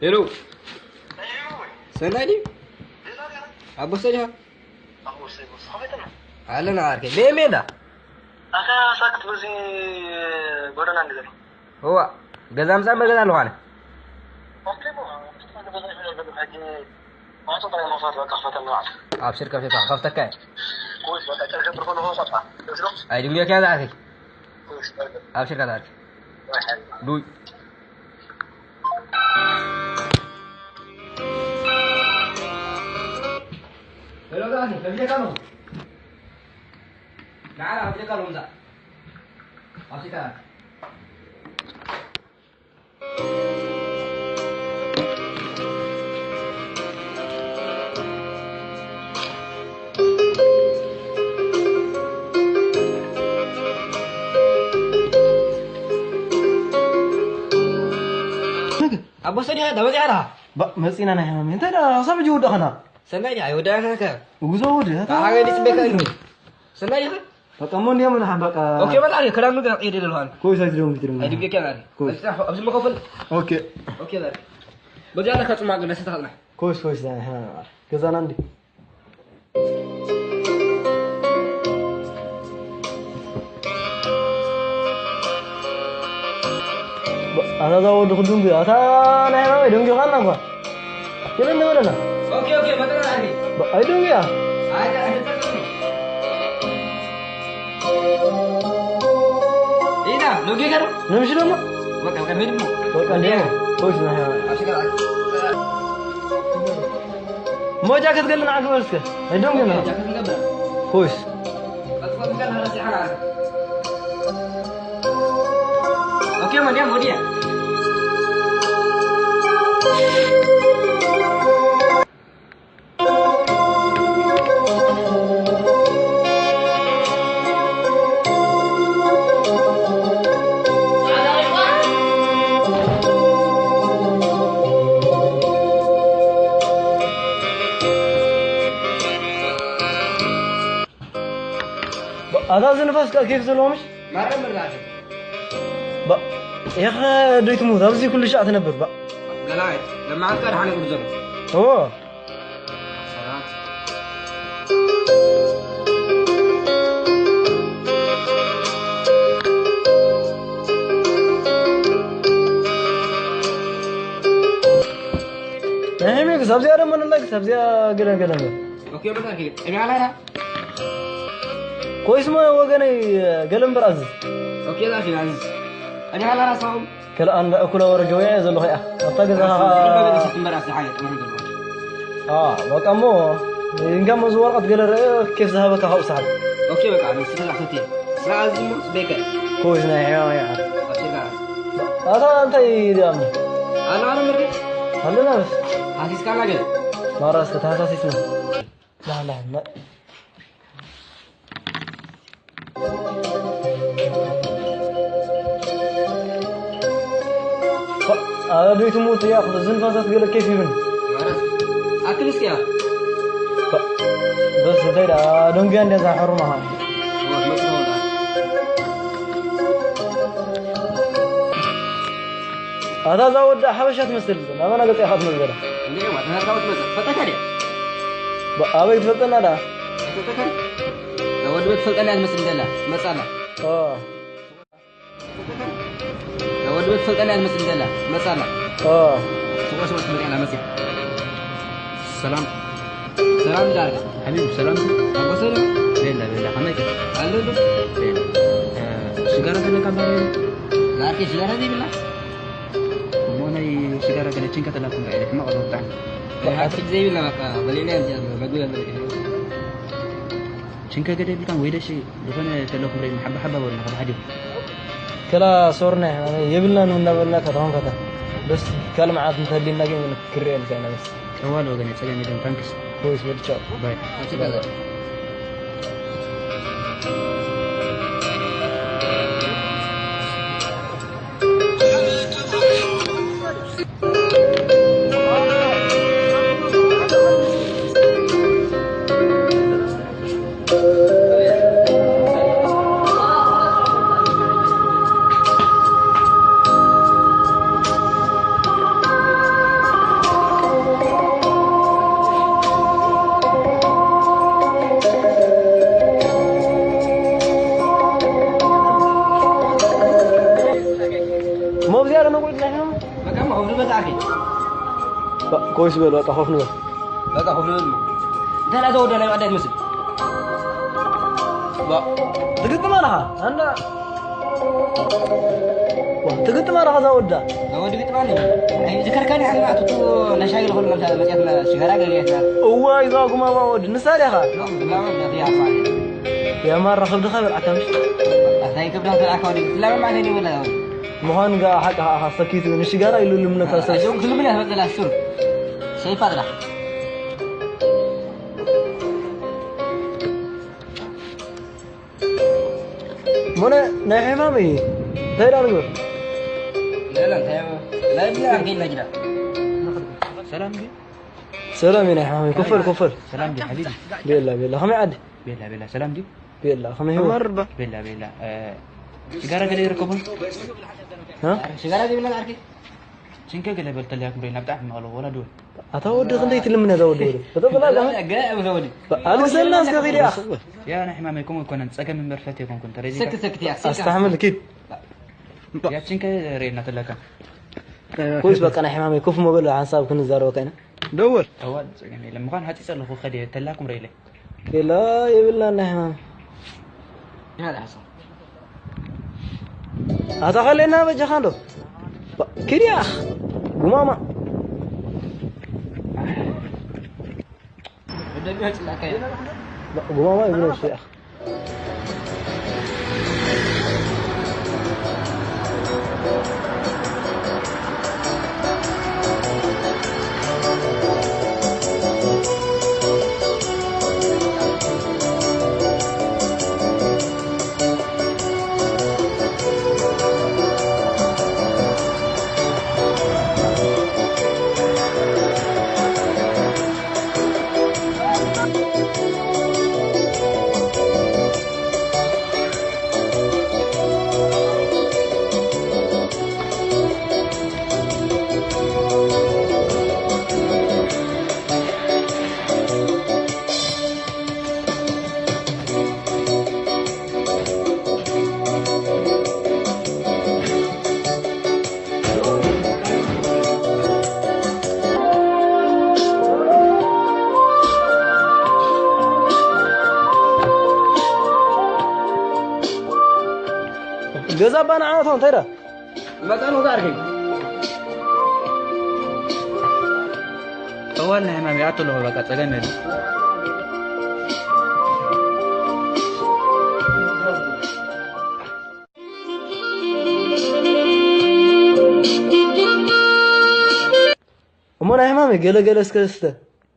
ሄሎ፣ ሰናይ ድዩ? ኣቦ ሰሊሓ? ኣለና ዓርከይ። በየመይ እንዳ? ኣኸ ሳክት በዚ ጎደና እንዲ ዘሎ። እዋ፣ ገዛ ምጻእ በገዛ ኣለኹ ኣነ። ኦኬ፣ እሞ፣ ሕጂ ማዕጾ ጥራይ ምኽፋት በቃ ክፈተና ማለት። ኣብሽር፣ ከፊትካ፣ ክኸፍተካ እየ። ኩሽ፣ በቃ ጨርቀ ጥርቆ ለሆ ሰጣ። እዝሮ? ኣይድንገርካ እያ ዝዓርከይ። ኩሽ፣ በቃ። ኣብሽር፣ ከዛት። ዱይ። ሄሎ፣ ዳኒ፣ ከፊትካ ነው። ናዕላ፣ ከፊትካ ነው፣ ምዛ። ኣብሽር፣ ከዛት። ኣቦ ሰዲኻ ዳ መጺኻ ዳ? ባ-፣ መጺና ናይ ሕማም። እንታይ ዳ ክሳብ ሕጂ ውዳእኻና? ሰናይ ዲኻ? ኣይወዳእካን ከ? እጉዞ ውድ-፣ ኣታ-፣ ኣታ-፣ ሓገይ ድጽበካ እዩ። ሰናይ ዲኻ? በቃ እሞ እንዲያም ንሓን በቃ። ኦኬ፣ በቃ ክዳን ምግዛእ ይደለ ኣለኹ ኣነ። ኮይስ ኣይትደውም፣ ኣይትደውም። ኣይድንገርካን ኣነ። ኮይስ። ኣብዚ መኸፈል። ኦኬ። ኦኬ፣ ዛሬ። በዚያ ለካ ጽማቅ ደስ ተኸጥና። ኮይስ፣ ኮይስ፣ ዛሬ ሕማም። ገዛና እንዲ። ኣታ እዛ ወዲ ክዱንጉ፣ ኣታ ናይ ናባይ ደንጊኻና እኳ። ግን እንደ ወለና። ኦኬ፣ ኦኬ፣ መጠን ኣድርጊ። ባ-፣ ኣይደንጉያ። ኣይ፣ ኣይ፣ ተጠቅም። ኢና፣ ሎጌ ገሩ? ንምሽ ደሞ? በቃ፣ በቃ፣ ሄድ እሞ። በቃ፣ እንደ ኮይስ ናይ ናባይ። ኣብሽር፣ ኣይ። ሞጃ ክትገልና ዓግበል እስከ። ኣይዶም ግን። ኦኬ፣ ጃኬት ንገብር። ኮይስ። ቀጥታ ትገና ረሲሓ። ኦኬ፣ ማንያም ወዲያ። ኣታ እዚ ንፋስ ከኣ ኬፍ ዘለዎ ምሽ? ማርያም መርዳእቲ። ባ-፣ ኢኻ ዶ ትሙት? ኣብዚ ኩሉ ሻዕ ትነብር፣ ባ-። ገላይት፣ ለማዕት ቀድሓ ነግሩ ዘሎ። እዎ። ሰላም። ናይ ሄሜ ክሳብ እዚኣ ደሞ ንላ ክሳብ እዚኣ ገለ ገለ። ኦኬ፣ በቃ፣ ኦኬ። እኔ አላራ። ኮይስሞ ወገነይ፣ ገለ እምበር ኣዝዝ። ኦኬ፣ ዛፊ ኣዝዝ። እኔ አላራ ሳው። ከለ ኣንዳ እኩለ ወረ ገበያ እየ ዘለኹ እያ። ኣብታ ገዛ ኸዓ እምበር ኣዝዝ ሓየ ጥሙን ዘሎ። አ፣ በቃ እሞ፣ እንካ እሞ እዚ ወረቐት ገለ ርአ ኬፍ ዝሃበካ ካብኡ ሰሓብ። ኦኬ፣ በቃ፣ ኣነ ስለ ኣፈቴ። ስራ ኣዝዝ እሞ ጽበይካ። ኮይስ ናይ ሕያው እያ። ኦኬ፣ ዛ። ኣታ እንታይ ደኣ እሞ? ኣነ፣ ኣነ ምርዲ። ኣለና በስ። ሓሲስካ ናገር። ማራስ ተተሓሳሲስና። ላ፣ ላ፣ ላ። ኣረ፣ ዶ ትሙት እያ፣ ዝንፋሳት ገለ ኬፍ ይብል። ኣክል እስኪ እያ። በስ፣ እንታይ ደኣ፣ ደንጉያ እንድያ እዛ ሕሩማኻ። ኣታ እዛ ወዲ ሓበሻ ትመስል፣ ናባና ገጽ ኢኻ ትመጽእ ዘላ። እንዴ፣ ዋት ናትካ ትመጽእ? ፈተካ ድያ? ብ-፣ ኣበይ ትፈልጠና ደኣ? ፈተካ? እዛ ወዲ ቤት ትፈልጠና እያ ትመስል ዘላ፣ መጻና። ኦ። እዛ ወዲ ቤት ትፈልጠና እያ ትመስል ዘላ፣ መጻና። ኦ። ስዋ ስዋ ትመጽእ ኣላ መጽእ። ሰላም። ሰላም ዳር። ሓቢብ፣ ሰላም። ኣቦ ሰላም። ቤላ፣ ቤላ፣ ከመይ ከ? ኣሎ ዶ? ቤላ። እ፣ ሽጋራ ከለካ እምበኣር ቤላ? ዛቲ ሽጋራ ዘይብላ? እሞ ናይ ሽጋራ ገለ ችንካ ተላኩም ርኣየ፣ ሕማቕ ዶ ብጣዕሚ? ኣቲ ዘይብላ በቃ፣ በሌላ እንጂ ኣሎ፣ መግቢ ኣሎ። ችንካ ገለ የብልካን ወይ ደሽ ዝኾነ ተለኩም ርኣየ፣ ሓባ ሓባ በሉ፣ ንሓደ ሓደ። ከላ ሶርና፣ ኣነ የብልናን እንዳበልና ከተማን ከታ። በስ ካልእ መዓት እንተሊና ግን ክርኤልካ ኢና በስ። ጠዋል ወገን፣ ጸገም የለን። ታንክስ። ኮይስ፣ በል ቻው። ባይ። በቃ፣ እማ፣ ኮፍ ንበል፣ ኣኺ። በ-፣ ኮፍ ንበል፣ በቃ፣ ኮፍ ንበል። በቃ፣ ኮፍ ንበል። እንታይ ደኣ ዘወዳ ናይ ማዕዳ ትመስል? ባ-፣ ትግጥም ኣለኻ? ኣንዳ-፣ ዋ፣ ትግጥም ኣለኻ፣ እዛ ወዳ። እዛ ወዲ ግጥም ኣለኒ። ኣይ፣ ዝከርከኒ ሓዝና፣ ትቱ ነሻይ ለኹሉ መምታ መጽያትና ሽጋራ ገለ ያስራ። እዋ፣ እዛ ጉማማ ወዲ፣ ንሳ ዲኻ? ጉማማ ወዲ፣ ያፋ። የማራ ከብድኻ በልዓካ ምሽ? ኣታይ ከብድኻ በልዓካ ወዲ፣ ስለምን ማለት ይብላ። ምዃን ጋር ሓቂ ሓቂ ሰኪቱ ንሽጋራ ኢሉ ልምነታ ሰብ። ኣጆም ክልምን ያፈጥላ ሹር። ሰይፋ ጥራሕ። ሞነ ናይ ሕማም እዩ። እንታይ ዳ ንግበር? ሌላ እንታይ? ናይ ብላ ኣርገኝ ነጅዳ። ሰላም ድዩ? ሰላም እዩ ናይ ሕማም እዩ። ኮፈል፣ ኮፈል። ሰላም ድዩ ሓቢቢ? ቤላ፣ ቤላ። ከመይ ዓዲ? ቤላ፣ ቤላ። ሰላም ድዩ? ቤላ፣ ከመይ ህይወት? መርባ። ቤላ፣ ቤላ። እ፣ ሽጋራ ገለ ይርከቡን? እ? ሽጋራ ዘይብለን ዓርኪ? ችንከ ገለ በልተለያ ክምሬና ብጣዕሚ መቐሎ ወላ ድወል። ኣታ ወዲ ክንደይ ትልምነ እዛ ወዲ ወዲ? በተበላ ገ-፣ ገ-፣ ወዲ። ኣልግሰልና እስከ ኺድ እያ። ያ ናይ ሕማመይ ከምኡ ኣይኮነን፣ ጸገም እምበር ፈት ኣይኮንኩን። ተረዲእካ? ሰክት ሰክት እያ፣ ሰክት። ኣስተሓምል ኪድ። ያችን ከ ሬና ተለካ። ኩስ በቃ ናይ ሕማመይ ኮፍ መበል ሓንሳብ ክንዛረበካ ኢና። ደወል። ተዋል ጸገም የለን። ምዃን ሃጺ ጸለኹ ከደ ተላኩም ሬለ። ሌላ የብልና ናይ ሕማም። ኣታ ኸሌና በጃኻ እንዶ። ባ-፣ ኪድያ። ጉማማ። ጉማማ ይብሎ እሱ ያ። ገዛ ኣባና ዓመት እንታይ ዳ? መጠኑ ጋር ግን ጠዋል ናይ ሕማም ይኣቱ ኣለኹ፣ በቃ ጸገም የለ። እሞ ናይ ሕማም ገለ ገለ እስከ ስተ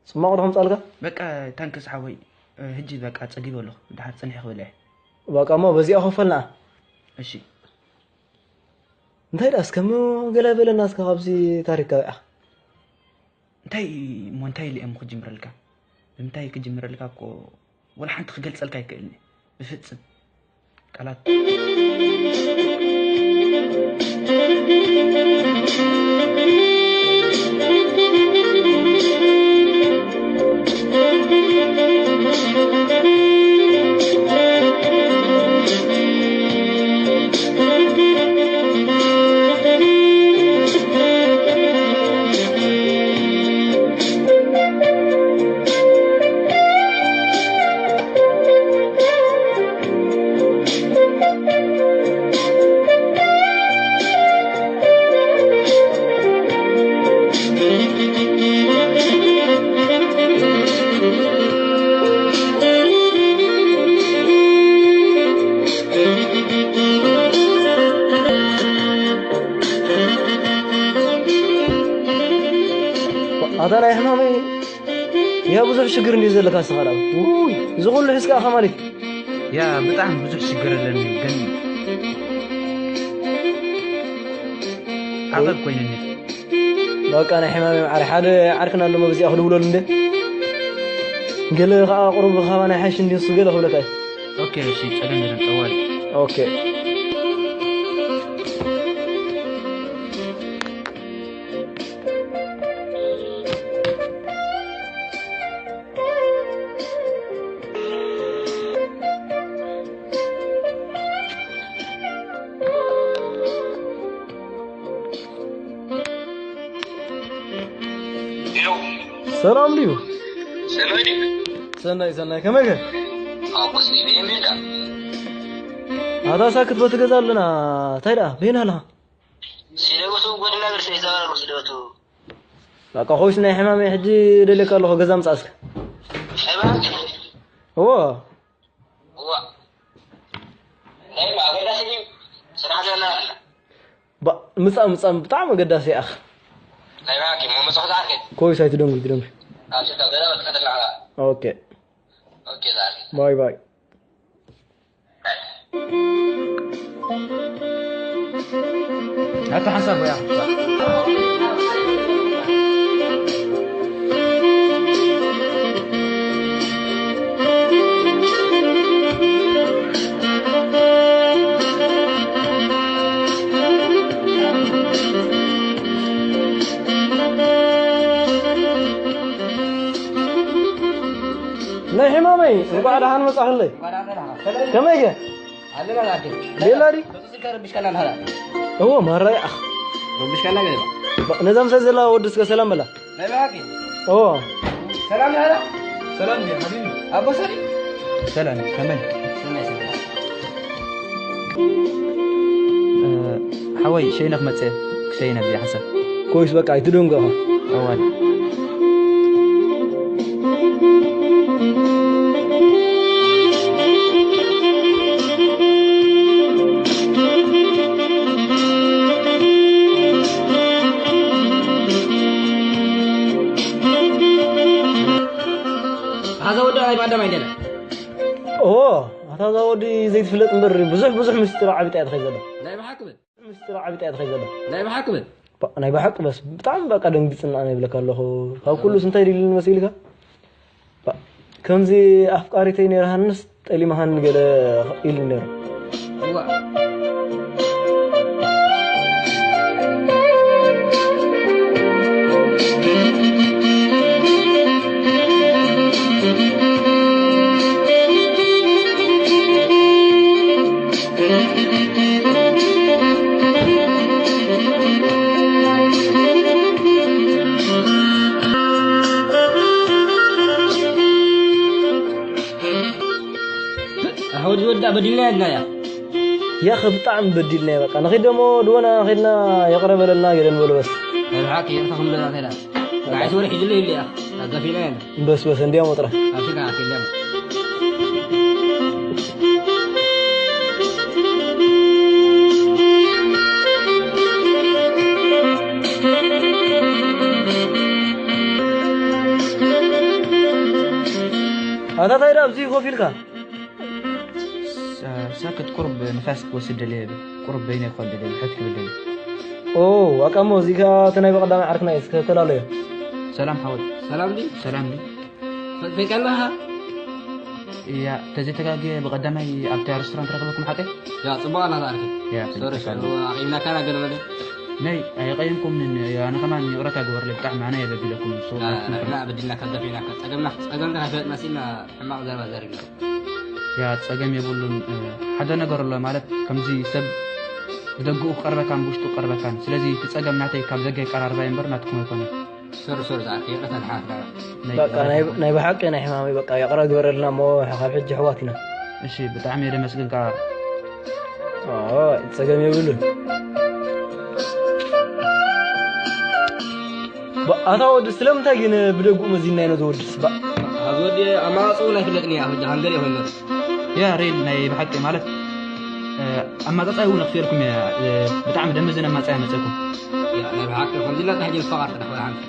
ጽማቕ ዶ ከምጻልካ? በቃ ታንክስ ሓወይ፣ ሕጂ በቃ ጸጊበ ኣለኹ፣ ድሓር ጽንሒ ክብል እየ። በቃ እሞ በዚኣ ኮፈልና። እሺ። እንታይ ደኣ እስከ እሞ ገለ በለና እስከ ካብዚ ታሪክ ካበይ ኢኻ? እንታይ እሞ እንታይ ኢለ እሞ ክጅምረልካ? ብምንታይ ክጅምረልካ እኮ ወላ ሓንቲ ክገልጸልካ ኣይክእልን እየ። ብፍጽም ቃላት ኣታ ናይ ሕማመይ ያ ብዙሕ ሽግር እንዲዩ ዘለካ እስኻ ደኣ። ውይ፣ እዚ ኩሉ ሒዝካ ኢኻ ማለት እዩ። ያ ብጣዕሚ ብዙሕ ሽግር ኣለኒ፣ ግን ዓቐብ ኮይኑኒ። በቃ ናይ ሕማመይ ማዕረ ሓደ ዓርክና ኣለሞ በዚኣ ክድውለሉ እንደ። ገለ ከኣ ቁሩብ ካባና ይሓይሽ እንዲዩ ንሱ ገለ ክብለካ እዩ። ኦኬ፣ እሺ፣ ጸገም የለን፣ ጠዋል። ኦኬ። ሰላም ድዩ? ሰናይ ድዩ? ሰናይ፣ ሰናይ፣ ከመይ ከ? ኣቦስ ቢቢ የሚል ዳ? ኣታ ሳክት በቲ ገዛ ኣለና። እንታይ ደኣ? በይና ኣለኻ? ሲደወቱ ጎድና ገር ሰይዛራ ሲደወቱ። በቃ ኮይስ ናይ ሕማመይ ሕጂ ደልየካ ኣለኹ፣ ገዛ ምጻእ እስከ። ሕማም? እዎ። እዋ። ናይ ኣገዳሲ ድዩ? ስራሕ ዘለና ኣላ። ባ-፣ ምጻእ፣ ምጻእ ብጣዕሚ ኣገዳሲ እያ። ናይ ባኪ፣ ሞ መጽኹ ዝኣርገ? ኮይስ ኣይትደንጉ፣ ኣይትደንጉ። ኣብ ሽታ ገዛ ወጥፈተላ። ኦኬ። ኦኬ፣ ዛሬ። ባይ ባይ። ኣታ ሓንሳብ ወያ። ናይ ሕማመይ፣ እንኳዕ ደሓን መጻኽለይ። ከመይ ከ? ኣለና ናዲ። ቤላ ድዩ? በሱ ስልካ ረብሽካና ንሃላ። እዎ፣ ማራ ይኣኽ። ረብሽካና ገለ። ባ-፣ ነዛ ምሰ ዘላ ወዲ እስከ ሰላም በላ። ናይ ብሓቂ? እዎ። ሰላም ንሃላ? ሰላም ድዩ ሓቢቢ? ኣቦ ሰሪ? ሰላም፣ ከመይ? ሰናይ፣ ሰናይ። እ፣ ሓወይ፣ ሸይነ ክመጽእ፣ ክሸይነ ብዘይ ሓንሳብ። ኮይስ በቃ፣ ኣይትደንጉ ኢኻ። እዋን። ሓዛ ወዲ ናይ ባዳም ኣይደለ። ኦ፣ ኣታ እዛ ወዲ ዘይትፍለጥ እምበር ብዙሕ፣ ብዙሕ ምስጢር ዓቢጣ እያ ትኸይድ ዘላ። ናይ ብሓቂ በል። ምስጢር ዓቢጣ እያ ትኸይድ ዘላ። ናይ ብሓቂ በል። ባ-፣ ናይ ብሓቂ በስ ብጣዕሚ በቃ ደንጊጽና ኣነ ይብለካ ኣለኹ። ካብ ኩሉስ እንታይ ኢሉኒ መሲልካ? ባ-፣ ከምዚ ኣፍቃሪተይ ነይርሃንስ ጠሊምሃኒ ገለ ኢሉ ነይሩ። እዋ። ኣሕወድ ዝወዳ በዲልና ያድና እያ። ያኸ ብጣዕሚ በዲልና እያ። በቃ ንኺድ ደሞ ድወና ኺድና ይቕረ በለልና ገለ ንበሎ በስ። ናይ ብሓቂ የርካ ክንብለና ኸይዳ። ንዓይ ትወርሒ ዝለ ኢሉ እያ። ኣጋፊና ያለ። በስ በስ እንዲያሞ ጥራሕ። ኣፊና ኣፊና። ኣታ ታይ ደኣ ኣብዚ ኮፍ ኢልካ? ሳ-፣ ሳክት ቁሩብ ንፋስ ክወስድ ደልየ፣ ቁሩብ በይነ ክኾን ደልየ፣ ብሕት ክብል ደልየ። ኦ፣ ዋቃ እሞ፣ እዚ ከኣ እቲ ናይ ብቐዳማይ ዓርክና እዩ፣ እስከ ተላለዮ። ሰላም ሓወይ። ሰላም ድዩ? ሰላም ድዩ? ፈ-፣ ፈይቀናኻ? እያ፣ ተዘይተጋግየ ብቐዳማይ ኣብታ ሬስቶራንት ረኽበኩም ሓቀይ? ያ፣ ጽቡቕ ኣላ ዝኣርኪ። ያ፣ ሶሪ፣ ጽቡቕ ሶሪ፣ ኣላ። ኣቐይምናካ ና ገለ መለ። ነይ፣ ኣየቐየምኩምንን፣ ኣነ ከማን ይቕረታ ግበርለይ፣ ብጣዕሚ ኣነ እየ በዲለኩም፣ ንስኹም ያ፣ ኣይትምከሩ። ንሕና በዲልናካ፣ ገፊዕናካ፣ ጸገምና፣ ጸገምካ ከይፈለጥና ሲልና ሕማቕ ዘረባ ዘሪብና። ያ፣ ጸገም የብሉን። እ፣ ሓደ ነገር ኣሎ፣ ማለት ከምዚ ሰብ ብደግኡ ክቐርበካን ብውሽጡ ክቐርበካን። ስለዚ እቲ ጸገም ናተይ ካብ ደገ የቀራርባ እምበር ናትኩም ኣይኮነን። ሶሪ፣ ሶሪ፣ ዝኣርኪ፣ ይቕረታ፣ ንሓትና። ነይ፣ በቃ፣ ናይ፣ ይቕረታ። ናይ ብሓቂ ናይ ሕማመይ፣ በቃ፣ ይቕረ ግበረልና እሞ፣ ካብ ሕጂ ኣሕዋት ኢና። እሺ፣ ብጣዕሚ እየ ደመስግን ከኣ። ኦ፣ ጸገም የብሉን። ባ-፣ ኣታ ወዲ ስለምንታይ ግን ብደግኡ መዚናዮ ነዚ ወድስ? ባ-፣ ኣብዚ ወዲ ኣማራጺኡ ናይ ፍለጥኒ እያ፣ ሕጂ ሃንገር ይኾን። ያ ሬል ናይ ብሓቂ ማለት፣ እ፣ ኣማጻጻይ እውን ኣኽፊኤልኩም እየ፣ እ፣ ብጣዕሚ ደመዝን ኣማጻይ ኣመጸኩም። ያ ናይ ብሓቂ ከምዚ ኢልና ሕጂ ንፈቓር ተደኽበ ሓንቲ።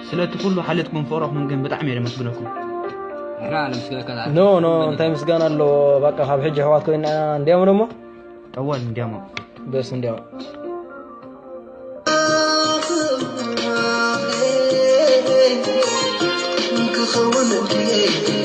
ስለቲ ኩሉ ሓልዮትኩም ፍቕረኹምን ግን ብጣዕሚ እየ ደመስግነኩም። ንሕና ነመስግነካ ዝኣክል ኖ፣ ኖ፣ እንታይ ምስጋና ኣለዎ? በቃ ካብ ሕጂ ኣሕዋት ኮይና እንዲያም ደሞ። ጠወል እንዲያሞ። በስ እንዲያሞ። ክኸውን እንድየ